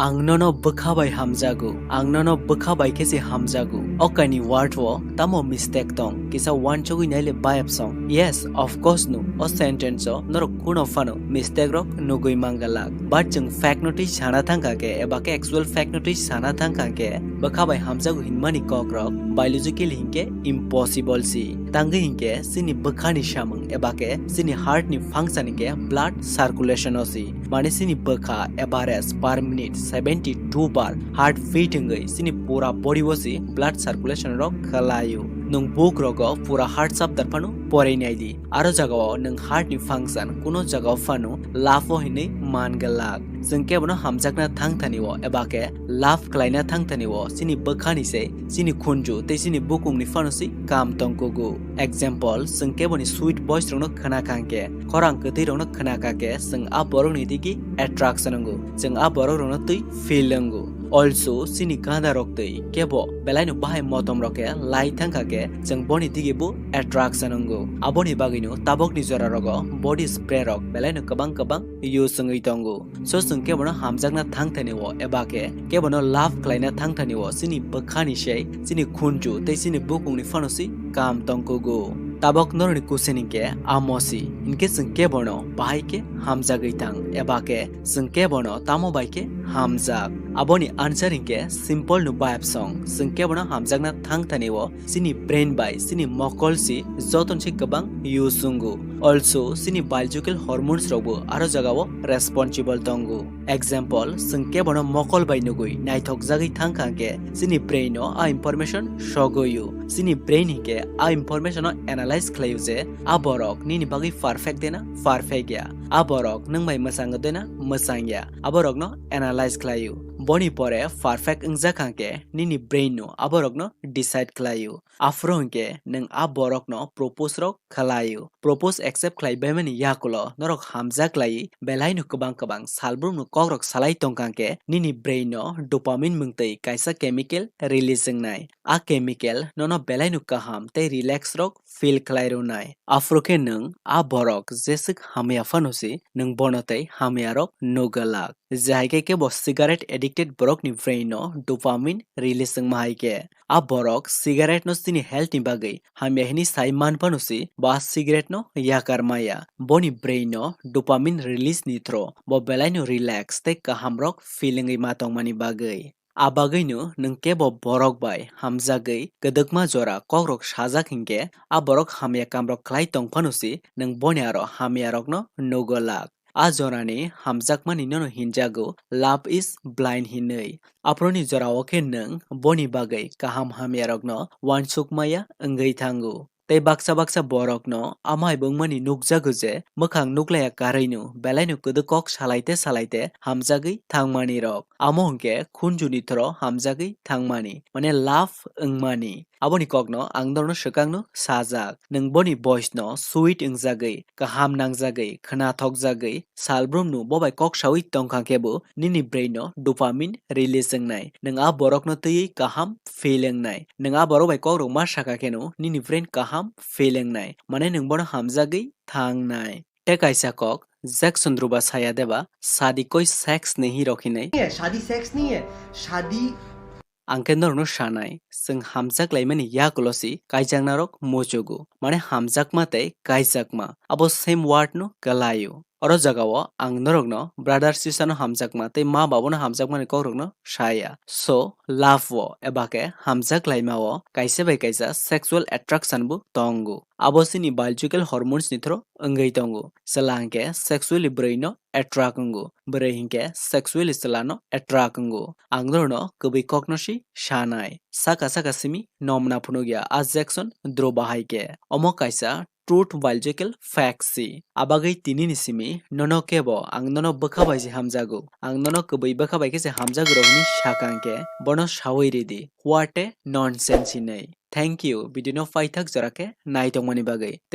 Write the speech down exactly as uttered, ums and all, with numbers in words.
Ang nono bwkha bai hamjago, ang nono bwkha bai khe se hamjago. O kaini word o tamo mistake tong? Kisa uansugwi naile bayapsong. Yes, of course no. O sentence o norok kuno phano mistake rok nugwi mangalak. But chwng fact no twi sana thangkha khe, eba khe actual fact no twi sana thangkha khe, bwkha bai hamjago hinmani kok rok biological hinkhe impossible si. Tangwi hinkhe chini bwkhani samung eba khe chini heart ni function hinkhe blood circulation o si. Mane chini bwkha average per minute seventy two bar heart beat wngwi chini pura body o si blood circulation rok khwlaio. Nwng book rogo pura heart chapter phano porai naidi. Aro jagao nwng heart ni function kuno jagao phano love o hinwi man glak. Chwng kebono hamjakna thangthani o eba khe love khlaina thangthani o chini bwkhani se chini khunju tei chini bukungni phano se kam tongkugo. Example, chwng keboni sweet voice rokno khna kha hwnkhe, khorang kwtwi rokno khna kha khe, chwng a borokni digi attraction wngo. Chwng a borok rokno twi feel wngo. Also, chini ganda rok twi kebo belai no bahai motom rok khe lai thang kha khe, chwng boni digi bo attraction wngo. Aboni bagwi no tabok ni jora rogo body spray rok belai no kwbang kwbang use wngwi tongo. So chwng kebono hamjakna thangthani o eba khe kebono love khlaina thangthani o chini bwkhani sei chini khunju tei chini bukungni phano si kam tongkugo. Tabok noroni kusen hinkhe amo si, hinkhe chwng kebono bahai khe hamjagwi thang eba khe chwng kebono tamo bai khe hamjak? Aboni answer hinkhe simple no bayapsong, chwng kebono hamjakna thangthani o chini brain bai chini mokol si joton se kwbang use wngo. Also, chini biological hormones rokbo aro jagao responsible tongo. Example, chwng kebono mokol bai nugwi naithokjagwi thang kha hwnkhe chini brain o a information sogwi o. Chini brain hinkhe a information no analyze khlaio je a borok nini bagwi perfect dena perfect ya, a borok nwng bai mwchango dena mwchang ya, a borokno analyze khlaio. Boni pore perfect wngjak kha hwnkhe nini brain no a borokno decide khlaio. Aphuru hinkhe nwng a borokno propose rok khlaio. Propose accept khlai baimani yakulo norok hamjak lai belai no kwbang kwbang salbrumno kokrok salai tongkha khe nini brain no dopamine mungtwi kaisa chemical release wngnai. A chemical nono belai no kaham tei relax rok feel khlai rwnai. Aphuru khe nwng a borok jeswk hamya phano si nwng bono tei hamya rok nugwlak. Je hai khe kebo cigarette addicted borokni brain no dopamine release wngma hai khe. A borok cigarette no chini health ni bagwi hamya hinwi sai man phano si bo a cigarette no yakar maya. Boni brain no dopamine release ni through bo belai no relax tei kaham rok feel wngwi ma tongmani bagwi. A bagwi no nwng kebo borok bai hamjagwi kwdwkma jora kokrok sajak hinkhe a borok hamya kamrok khlai tong phano si nwng boni aro hamya rokno nugwlak. A jorani hamjakmani nono hinjago love is blind hinwi. Aphuruni jorao khe nwng boni bagwi kaham hamyarokno uansukmaya wngwi thango. Tei baksa baksa borokno amai bwngmani nukjago je mwkhang nuklaiya karwino belaino kwdwk kok salaite salaite hamjagwi thangmani rok. Amo hwnkhe khunjuni thoro hamjagwi thangmani, mane love wngmani. Aboni kokno ang norokno swkangno sajak. Nwng boni voice no sweet wngjagwi, kaham nangjagwi, khwnathokjagwi, salbrumno bobai kok sawi tongkha khe bo nini brain no dopamine release wngnai. Nwng a borokno twiwi kaham feel wngnai. Nwng a borok bai kokrok ma saka kheno nini brain kaham feel wngnai. Mane nwng bono hamjagwi thangnai. Tei kaisa kok, Jackson Druba saya deba, shadi koi sex nahi rok hinwi. नहीं है, शादी सेक्स नहीं है, शादी Ang khe norokno sanai, chwng hamjak laimani yakulo si kaijaknarok muchugo, mane hamjakma tei kaijakma, abo same word no kwlaio. Oro jagao ang norokno brother sister no hamjakma tei ma babo no hamjakmani kokrokno saya. So, love o eba khe hamjak laima o kaisa bai kaisa sexual attraction bo tongo. Abo chini biological hormones ni through wngwi tongo. Chwla hwnkhe sexually bwrwi no attract wngo, bwrwi hinkhe sexually chwla no attract wngo. Ang norokno kwbwi kokno si sanai. Saka saka simi nomna phunukya a Jackson Druba hai khe. Omo kaisa truth biological fact si. Abagwi tinini simi nono kebo ang nono bwkha bai se hamjago. Ang nono kwbwi bwkha bai khe se hamjago rok hinwi sakang khe bono sawi ridi. What a nonsense hinwi. Thank you, video no paithak jora khe naitokmani bagwi.